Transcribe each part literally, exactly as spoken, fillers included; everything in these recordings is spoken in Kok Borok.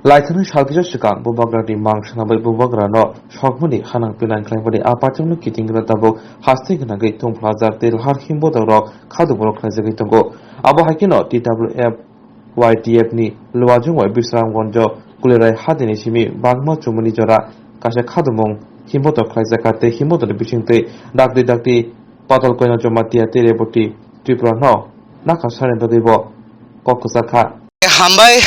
Laithani salkisa swkang bubagrani mang swnamwi bubagrano sokmani hanang pinang khlaimani a pachakno kiting gwnang tabuk haste gwnangwi thumphajak tei lahar himbotok rok khadu borok khlaijagwi tongo. Abo hai kheno T W F Y T F ni Luajung bai Bisramganjo Kulirai hadini simi bangma chumuni jora kaisa khadumung himbotok khlaijak kha tei himbotokni bisingtwi dakti dakti Patal Koina Jamatia tei Reboti Tripura no nakha sani bagwi bo kok kwchak kha. Hambai,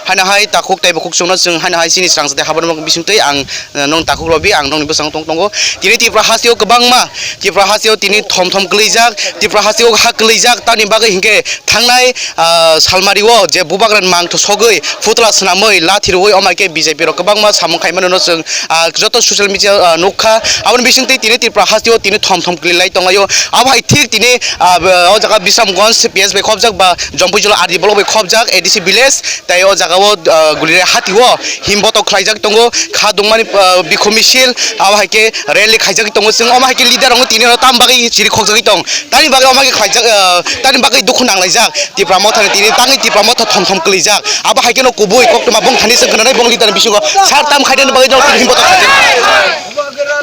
haino hai takhuk tei bukhuk chwngno chwng haino hai chini srang sade habani bisingtwi ang, eh, nong takhuk robi ang nongni bwskango tong tongo. Tini Tripura hasteo kwbangma, Tripura hasteo tini thom thom kwlijak, Tripura hasteo ha kwlijak, tamni bagwi hinkhe thangnai, ah, salmario je bubagrani mangtho sogwi phutla swnamwi lathi rwui omai khe B J P rok kwbangma samung khaimano no chwng, ah, joto social media, ah, nukha. Aboni bisingtwi tini Tripura hasteo tini thom thom kwlilai tonglaio. Abo hai thik tini, ah, o jaga Bisramganj P S bai khobjak ba Jompuijula R D block bai khobjak A D C village, tei o jaga o, ah, Gulirai hati o himbotok khlaijak tongo, kha dungmani, ah, bikhu misil, abo hai khe rally khaijak tongo. Chwng omo hai khe leader rok tini oro tam bagwi chiri khokjagwi tong, tani bagwi omo hai khe khlaijak, ah, tani bagwi dukhu nanglaijak Tipra Motha ni tini tangwi Tipra Motha thom thom kwlijak. Abo hai kheno kubui koktwma bung thani chwng khwnanai bung leader ni bisingo sar tam khaidani bagwi no tini himbotok khaijak.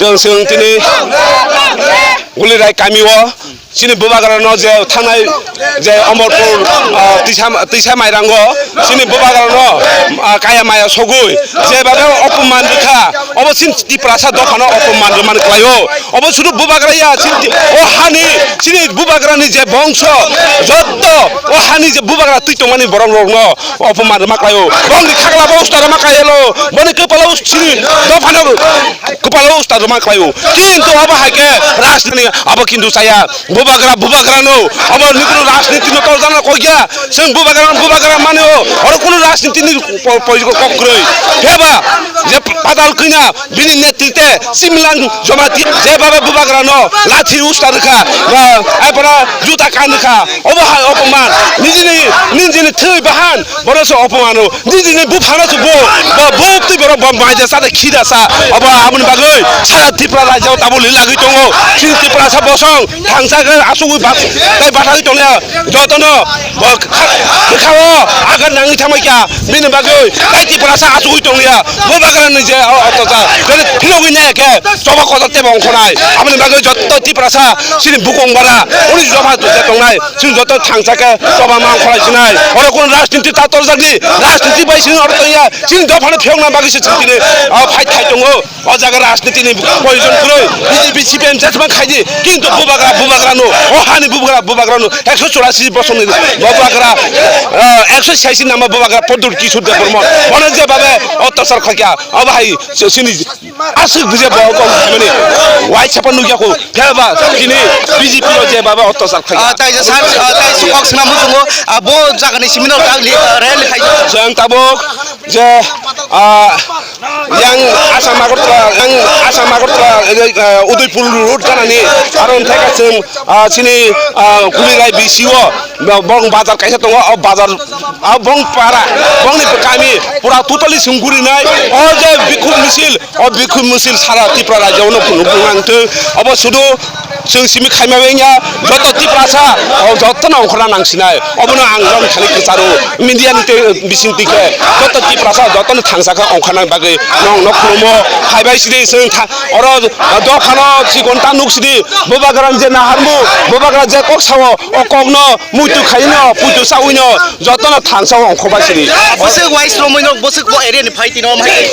Chwng chwng tini Gulirai kami o chini bubagrano je thangnai je Omorpur, ah, Tisa, Tisa Mairango chini bubagrano, ah, kaya maya sogwi jebabe opoman rwkha, obo chini Tiprasa dophano opoman rwmani khlaio. Obo sudu bubagra ya, chini ti-, o hani chini bubagrani je bongso jotto o hani je bubagra twi tongmani borok rokno opoman rwma khlaio. Bongni khakla bo usta rwma khlaio, boni kwpalo us-, chini dophano kwpalo usta rwma khlaio. Kintu obo hai khe rajniti abo kintu chaya. Bubagra, bubagra no. Abo ni kunu rajniti no tol jana koi kya. Chwng bubagra, bubagra mani o. Oro kunu rajniti ni po-, po-, kok kwrwi. Pheba, je Patal Koina, bini netrite, Simlang Jamatia, je baba bubagra no, lathi usta rwkha, ba, ai pora juta kan rwkha. Obo hai opoman. Nijini, nijini thwi bahan, boro se opoman o. Nijini buphano se bo, bo, bo twi borok bo maija sa de khida sa. Obo aboni bagwi sara Tripura rajyo tabuk lagwi tongo. Chini Tiprasa bosong thangsa khe asugwi ba-, tei bathagwi tongya. Jotono bo kha-, bwkhao agan nangwi thangbai kha. Bini bagwi tei Tiprasa asugwi tongya. Bubagrani je o, o, to, to, jodi philogwi nai khe choba kotor tebo ongkhonai. Aboni bagwi joto Tiprasa chini bukong bara uni joma tongsa tongnai. Chwng joto thangsa khe choba ma ongkhorlai sinai. Oro kunu rajniti ta torjakdi. Rajniti bai chini oro tongya. Chini dophano phiyokna bagwi se chwng tini, ah, fight khai tongo. O jaga rajniti ni proyojon kwrwi. B J P C P M jesma khaidi. Kintu bubagra, bubagra no. O hani bubagra, bubagra no. Ekso churasi bosongni bubagra, ah, ekso saisi nama bubagra Pradyut Kishore Debbarma. Bono je babe otyachar khaikha. Abo hai chini aswk buje bo kok mani. Wai chapa nukya ko. Pheba chini B J P o je babe otyachar khaikha. Ah, tai je sar, ah, tai sukok swnam muchungo. Ah, bo jaga ni simi no ta li, ah, rally khai. Jang tabuk je, ah, yang Assam Agartala, yang Assam Agartala, eh, eh, Udaipur road janani, aro theka chwng, ah, chini, ah, Kulirai B C o, bong bazar kaisa tongo, o bazar, ah, bong para, bongni kami pura totally sunggurinai, o je bikhu misil, o bikhu misil sara Tripura rajyo no phunuk nangtwi, obo sudu Chwng simi khaima wngya, joto Tiprasa, o jotono ongkhorna nangsinai. Obono ang jong thani kwcharo, media ni te-, bising twi khe, joto Tiprasa, jotono thangsa khe ongkhorna bagwi nong nok khulumo. Haibai sidi chwng tha-, oro dophano chikon ta nuk sidi, bubagra je naharmu, bubagra je kok sao, o kokno muitu khaino, puitu saui no, jotono thangsa ongkhobai sidi. Bwswk wise romwi no, bwswk bo area ni phai tino, mai,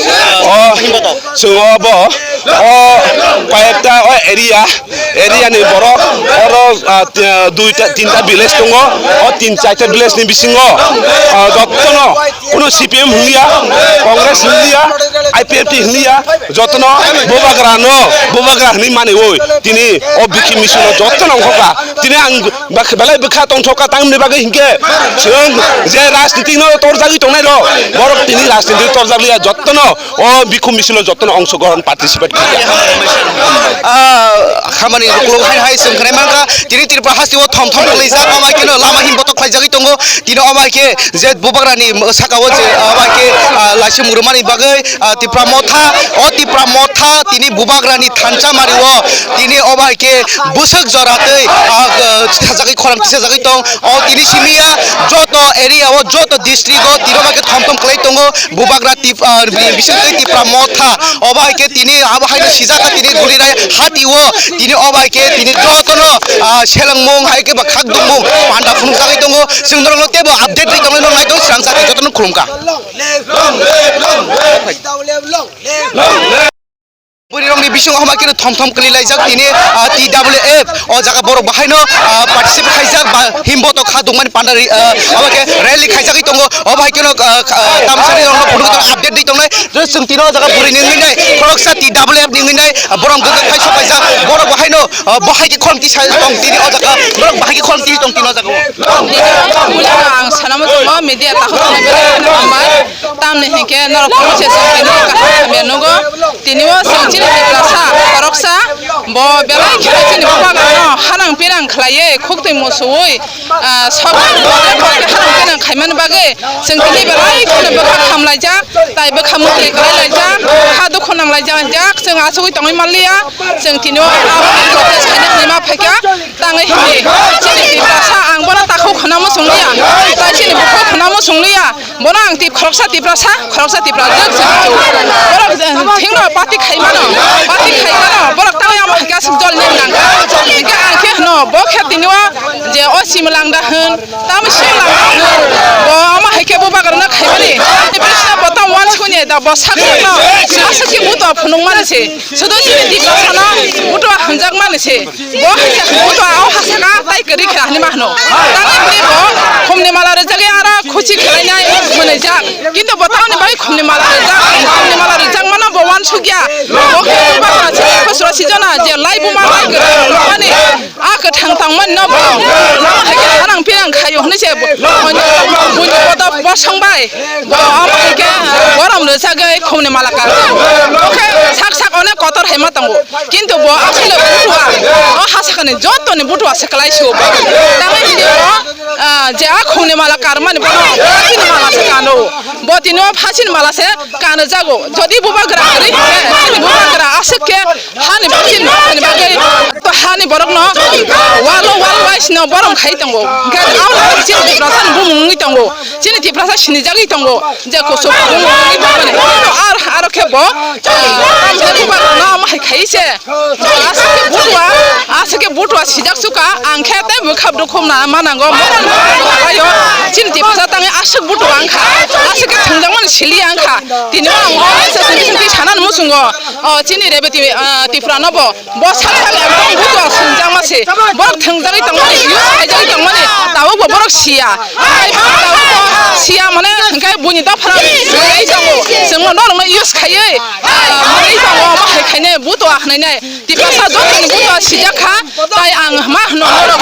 O, himbo to. Chwng o bo, o, kayekta o area, area ni borok, oro, ah, ti-, duita, tinta village tongo, o tin charta village ni bisingo, ah, jotono, kuno C P M hinliya, Congress hinliya, I P F T hinliya, jotono bubagra no, bubagra hinwi mani oi, tini o bikhi misil no jotono ongkhoka, tini ang Bak-, belai bwkha tongthok ka tamni bagwi hinkhe chwng je rajniti no torjagwi tongnai rok, borok tini rajniti torjak liya, jottono o bikhu misilo jottono ongsogrohon participate khlaiya. Ah, hamani ukulok hai hai chwng khnai mankha, tini Tripura hasteo thom thom kwlaijak, omo hai kheno lama himbotok khlaijagwi tongo, tini omo hai khe je bubagrani sakao je, omo hai khe, ah, laisum rwmani bagwi, ah, Tipra Motha, o Tipra Motha tini bubagrani thansa mario tini obo hai khe bwswk jora tei, ah, sajagwi khorang tisajagwi tong. O tini simi ya joto area o, joto district o tini obo hai khe thom thom kwlai tongo. Bubagra Tip-, ah, ni bisingtwi Tipra Motha, obo hai khe tini abo haino sijak kha tini Gurirai hati o, tini obo hai khe tini jotono, ah, selengmung hai khe ba khakdungmung panda phunukjagwi tongo, chwng norokno teibo update rwi tongnai norok nai tongo, swrang jati jotono khulumkha. Bwrwirokni bisingo homa khe thom thom kwlwi laijak tini, ah, T W F o jaga borok bahaino, ah, participate khaijak ba himbo to kha dungmani panda ri, ah, obo khe rally khaijagwi tongo. Obo hai kheno, ah, ah, tamsari rokno phunuk tong update di tongnai. Chwng tino o jaga bwrwi ni wngwi nai, khoroksa T W F ni wngwi nai, ah, borok gwnang khai sok kaijak. Borok bahaino, ah, bahai khe khorang tisa tong tini o jaga. Borok bahai khe khorang tisa tong tini o jaga o. Ang sanamo tongo media takhuk tongmani belai kheno hambai. Tamni hinkhe norok phunukse chwng tini kaham hamya nugo. Tini o chwng chini Tiprasa khoroksa bo belai kheno chini bubagrano hanang pinang khlaiwi khuktwi musuwi, ah, sok borok khe hanang pinang khaimani bagwi chwng tini belai kheno bwkha khamlaijak, tai bwkha mwtwi kwlai laijak, kha dukhu nang laijak, chwng achugwi tongwi manliya. Chwng tini o abo protest khaina hinwi ma phaikha. Tangwi hwnwi chini Tiprasa ang bono takhuk khwnamo chwng liya, tai chini bukhuk khwnamo chwng liya. Bono ang tip khoroksa Tiprasa, khoroksa Tiprajwk se hwnwi. Borok, eh, thengno party khai mano, party khai mano, borok tangwi amo hai khe aswk jol nang nang. Hinkhe ang khe hwno, bo khe tini o je o simi langda hwn, tamo simi langda hwn, bo amo hai khe bubagrano khai mani. Ani bisna bo tamo wansukni da bo sak sakno, aswk khe buto phunuk mani se. Sudo chini Tiprasano butua hwnjakmani se. Bo hai khe butua o hasaka tai kwrwi khe hinwi ma hwno. Tangwi hwnwi bo khumni mala rwjagwi aro khuchi khlainai mwnwijak. Kintu bo tamoni bagwi khumni mala rwjak, khumni mala rwjakmano bo wansukya. Bo khe bubagra chini khosro sijana je lai buma lai kwrwi mani. A kwthang tangmani no bo. Amo hai khe hanang pinang khaio hwnwi se bo. Buini bodo bosong bai. Bo amo hai khe borom rwchagwi khumni mala kar. Bo khe sak sak onek kotor hai ma tongo. Kintu bo aswkle butua. O hasakani jottoni butua se kwlai sio bo. Tangwi hwnwi bo, ah, je a khumni mala karmani bono phasini mala se kano. Bo tini o phasini mala se kano jago. Jodi bubagra kwrwi hinkhe, chini bubagra aswk khe Hani bagwi, hani bagwi to hani borokno, ah, walo wal wise no borom khai tongo. Hingke aono chini Tiprasa ni bumung wngwi tongo. Chini Tiprasa sinijagwi tongo. Je kusuk bumung wngwi tongmani. To ar, aro khe bo, ah, tamni bubagrano amo hai khai se. Aswk khe butua, aswk khe butua sijak suka. Ang khe tei bwkhap dukhum na manango. Ayo, chini Tiprasa tangwi aswk butua wngkha. Aswk khe thwngjakmani sili wngkha. Tini o ang o S S N T sanani muchungo. O chini Rebeti, ah, Tipra no bo. Bo sak sak ekdom butua swngjak ma se. Borok thwngjagwi tongmani, use khaijagwi tongmani. Tabuk bo borok siya. Tabuk bo siya mane hwnkhe buini dopha no mwnwi tongo. Chwng norok no use khaiwi, ah, mwnwi tongo. Omo hai khainai butua hwnwi nai. Tiprasa jotoni butua sijak kha. Tai ang ma hwno norok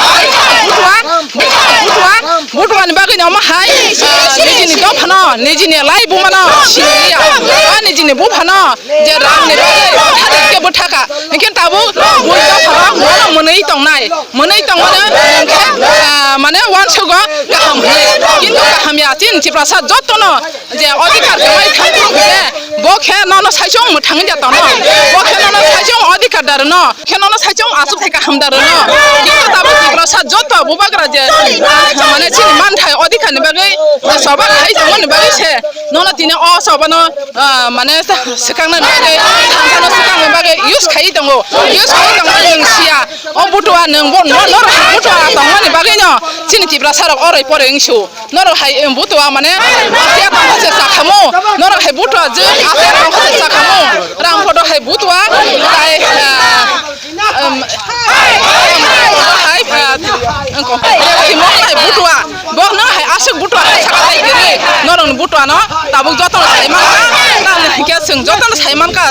butua, butua, butua ni bagwi no omo hai, ah, nijini dopha no, nijini lai buma no siniya. Ah, nijini bupha no. Je rang ni bagwi bwtha khe bwtha kha. Hinkhe tabuk bui dophano bono mwnwi tongnai. Mwnwi tongmano hinkhe, ah, mane uansugo kaham hwnwi. Kintu kaham ya chini Tiprasa jotono je odhikar kwmai thangphuru khe bo khe nono saichung mwthangwi ja tono. Bo khe nono saichung odhikar da rwno. Khe nono saichung aswk thai kaham da rwno. Kintu tabuk Tiprasa joto bubagra je, ah, mane chini manthai odhikar ni bagwi je choba khai tongmani bagwi se nono tini o choba no ah, mane swkangna bagwi, thansano swkangna bagwi use khai tongo. Use khai tongo nwng siya. O butua nwng bo, no, norok hai butua tongmani bagwi no chini Tiprasa rok oroi poroi wngsu. Norok hai, em, butua mane asia tongkha se chakhamu. Norok hai butua je asia tongkha se chakhamu. Ram photo hai butua tai, ah, Em, hai, ah, engko, Rebeti Motha hai butua, bo nang hai aswk butua hai saka tai kwrwi, norokni butuano tabuk jotono sai mankha, tamni hinkhe chwng jotono sai mankha,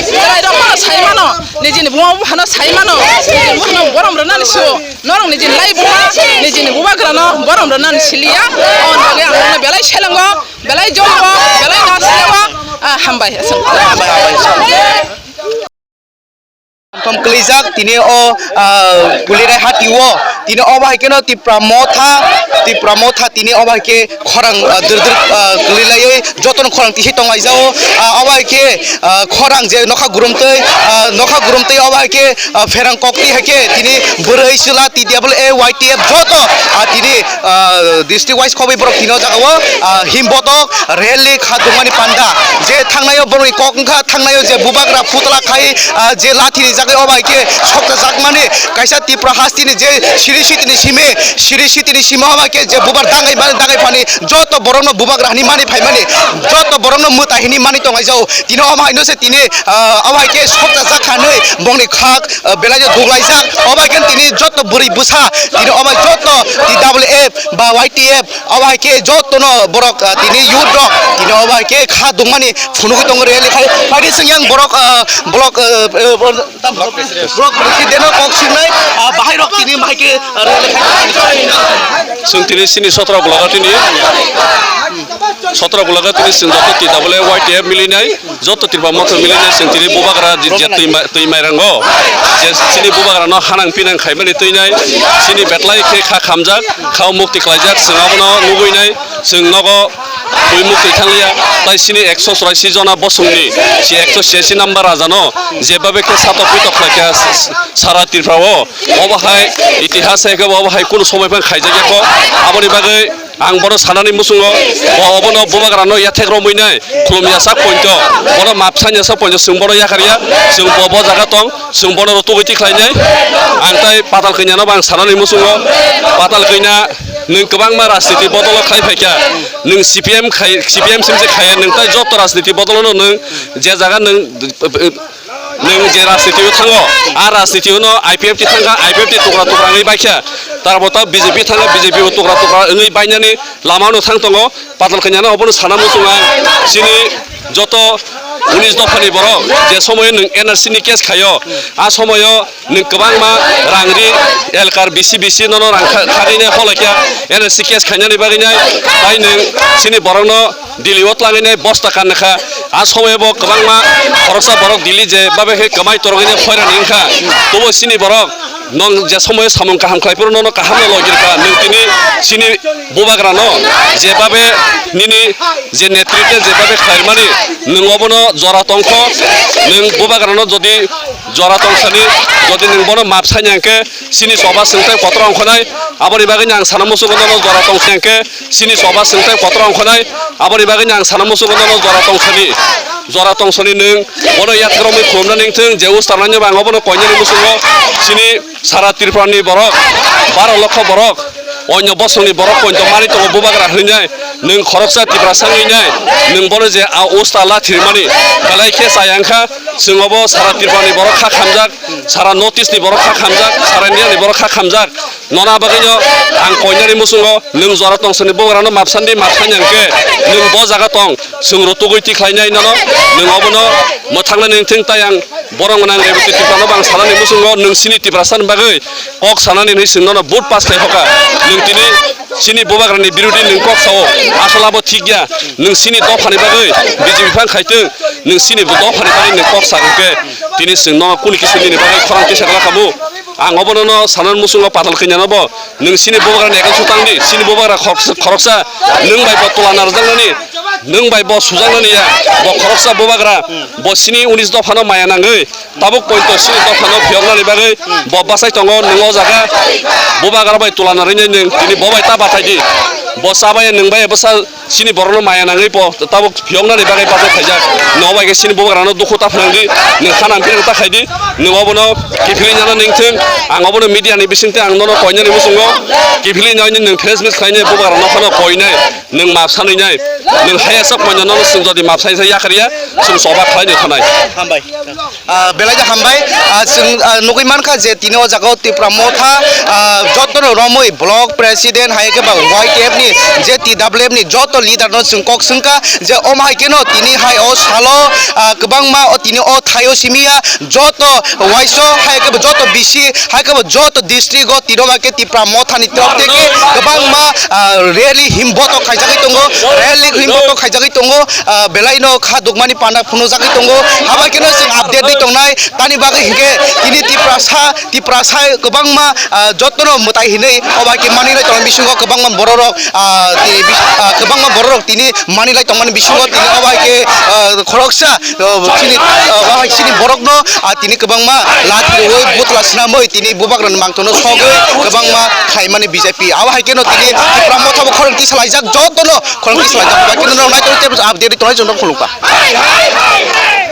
chwrairokno sai mano, nijini buma buphano sai mano, nijini buphano borom rwnani sio, norok nijini lai buma, nijini bubagrano borom rwnani siliya, aboni bagwi ang nono belai selengo, belai jolibo, belai nasilego, ah, hambai, aswk. Kwlijak tini o, ah, Kulirai hati o, tini obo hai kheno Tipra Motha, Tipra Motha tini obo hai khe khorang, ah, dwr dwr, ah, kwlwi laiwi jotono khorang tisi tong laijao. Ah, obo hai khe, ah, khorang je nokha gurumtwi, ah, nokha gurumtwi obo hai khe, ah, pherang koktwi hai khe tini bwrwi chwla T W A Y T F joto, ah, tini, ah, district wise khobwi borok tini o jaga o, ah, him botok rally kha tongmani panda je thangnaio borokni kok wngkha, thangnaio je bubagra putla khai, ah, je lathi rijagwi obo hai khe sokjajakmani kaisa Tipra hasteni je siri sitini simi, siri sitini simi obo hai khe je bubar dangai mani, dangai phani joto borokno bubagra hwnwi mani phaimani, joto borokno mwtai hwnwi mani tonglaijao. Tini omo haino se tini, ah, omo hai khe sokjajak kha hinwi bongni khak, ah, belai no duglaijak. Omo hai khe tini joto bwrwi bwsa tini omo joto T W F ba Y T F omo hai khe joto no borok, ah, tini youth rok tini omo hai khe kha dungmani phunugwi tongo rally khai. Phaidi sing yang borok, ah, block, ah, ah, Block president no kok singnai, ah, bahai rok tini bahai khe, ah, rally khai. Chwng tini sini sotro block o tini, sotro block o tini chwng joto T W Y T F milinai, joto Tipra Motha milinai chwng tini bubagra je, je twi mai, twi mairango. Je chini bubagra no hanang pinang khaimani twinai, chini betlai khe kha khamjak, kha mukti khlaijak, chwng abono nugwinai. Chwng nogo twi muktwi thangya, tai sini ekso chwraisi jona bosongni si ekso chwraisi number rajano jebabe khe satok puitok khlaikha s-, s-, sara Tripura o. Obo hai itihas hai khe bo obo hai kunu somoi phang khaijakya kho. Aboni bagwi ang bono sanani muchungo, bo obono bubagrano yathek romwi nai khulumya sak pointo, bono map sanya sak pointo, chwng bono yakarya, chwng bo, bo jaga tong, chwng bono rwtugwi tikhlainai. Ang tai Patal Kanya no bo ang sanani muchungo, Patal Kanya nwng kwbangma rajniti bodolo khlai phaikha, nwng C P M khai, C P M simse khaiya, nwng tai joto rajniti bodolono nwng je jaga nwng, nwng je rajniti o thango, a rajniti o no I P F T thangkha, I P F T tukra tukra wngwi baikha, tarbo ta B J P thangkha, B J P bo tukra tukra wngwi bainani lama no thang tongo. Patal Kanya no obono sana muchungo ang, chini joto unis dophani borok je somoyo nwng N R C ni case khaio, a somoyo nwng kwbangma rang ri, elkar bisi bisi nono rang kha-, khagwi nai holaikha, N R C case khainani bagwi nai, tai nwng chini borokno Delhi o twlangwi nai bosta kan kha. A somoyo bo kwbangma khoroksa borok Delhi je babe khe kwmai torogwi nai phoirani wngkha, tobo chini borok nwng je somoyo samung kaham khlai phuru nono kaham no logi rwkha, nwng tini chini bubagrano jebabe nini je netritwe jebabe khlaimani nwng obono jora tongkho, nwng bubagrano jodi jora tongsani, jodi nwng bono map sanya hwnkhe chini choba chwngthai kotor ongkhonai, aboni bagwi ang sana muchungo nono jora tongsani hwnkhe chini choba chwngthai kotor ongkhonai, aboni bagwi ang sana muchungo nono jora tongsani, jora tongsani nwng bono yathek romwi khulumna ningthwng je ustarnani bang obono koinani muchungo chini Sara Tripura ni borok, baro lokho borok, onyo bosongni borok poito mani tongo bubagra hwnwi nai, nwng khoroksa Tiprasa wngwi nai, nwng bono je a usta la thirimani, belai khe chaya wngkha, chwng obo sara Tripura ni borok kha khamjak, sara North East ni borok kha khamjak, sara India ni borok kha khamjak, nona bagwino ang koinani muchungo nwng jora tongsani bubagrano mapsandi mapsani hwnkhe nwng bo jaga tong, chwng rwtugwi tikhlainai nono, nwng obono mwthangnani wngthwng tai ang Borok gwnang Rebati Tripura no bo ang sanani muchungo, nwng chini Tiprasa ni bagwi kok sanani hinwi chwng nono vote pass khlai hoka. Nwng tini chini bubagra ni birodhi nwng kok sao, asol abo thik ya. Nwng chini dopha ni bagwi B J P phang khai tong, nwng chini dopha ni bagwi nwng kok sa hwnkhe tini chwng nono kuni kisa nini bagwi khorang kisa kla khamu. Ang obono no sanani muchungo Patal Kanya no bo. Nwng chini bubagra ni ekal sutang di, chini bubagra khoroksa, khoroksa nwng bai bo tola narwkjaknani, nwng bai bo sujaknani ya, bo khoroksa bubagra, bo chini unis dophano maya nangwi, tabuk poito chini dophano phiyoknani bagwi bo bachai tongo, nwng o jaga bubagra bai tola narwinai nwng tini bo bai ta bathai di, bo cha bai nwng bai bwsa Chini borokno maya nangwi bo tabuk phiyoknani bagwi bachai phaijak. Nwng obo hai khe chini bubagrano dukhu ta phnang di, nwng kha nang phirang ta khai di, nwng obono kiphilwi nana ningthwng. Ang obono media ni bisingtwi ang nono koinani muchungo, kiphilwi nani nwng press meet khlainai bubagrano phano koinai, nwng map sanwi nai, nwng haya sak manya nono chwng jodi map sai sai yakarya, chwng choba khlainai thanai. Hambai. Ah, belai khe hambai. Ah, chwng, ah, nugwi mankha je tini o jaga o Tipra Motha, ah, jotono romwi block president hai khe ba Y T F ni je T W F ni joto leader no chwng kok swngkha je omo hai kheno tini hai o salo, ah, kwbangma o tini o thaio simiya joto waisa hai khe bo joto B C hai khe bo joto district o tini omo hai khe Tipra Motha ni torop theke kwbangma, ah, rally himboto khaijagwi tongo, rally himboto khaijagwi tongo, ah, belai no kha dukmani panda phunukjagwi tongo, abo hai kheno chwng update di tongnai. Tani bagwi hinkhe tini Tiprasa, Tiprasa kwbangma, ah, jotono mwtai hinwi obo hai khe manwi lai tongmani bisingo kwbangma bororok, ah, tini bis-, ah, kwbangma bororok tini manwi lai tongmani bisingo tini obo hai khe, ah, khoroksa, ah, chini, ah, obo hai chini borokno, ah, tini kwbangma lathi rwui butla swnamwi tini bubagrani mangthokno sogwi kwbangma khaimani B J P. Abo hai kheno tini Tipra Motha bo khorang tisalaijak jotono. Khorang kisa lai jak bai kino nang nai tong tebs update tong lai jong khulung pa.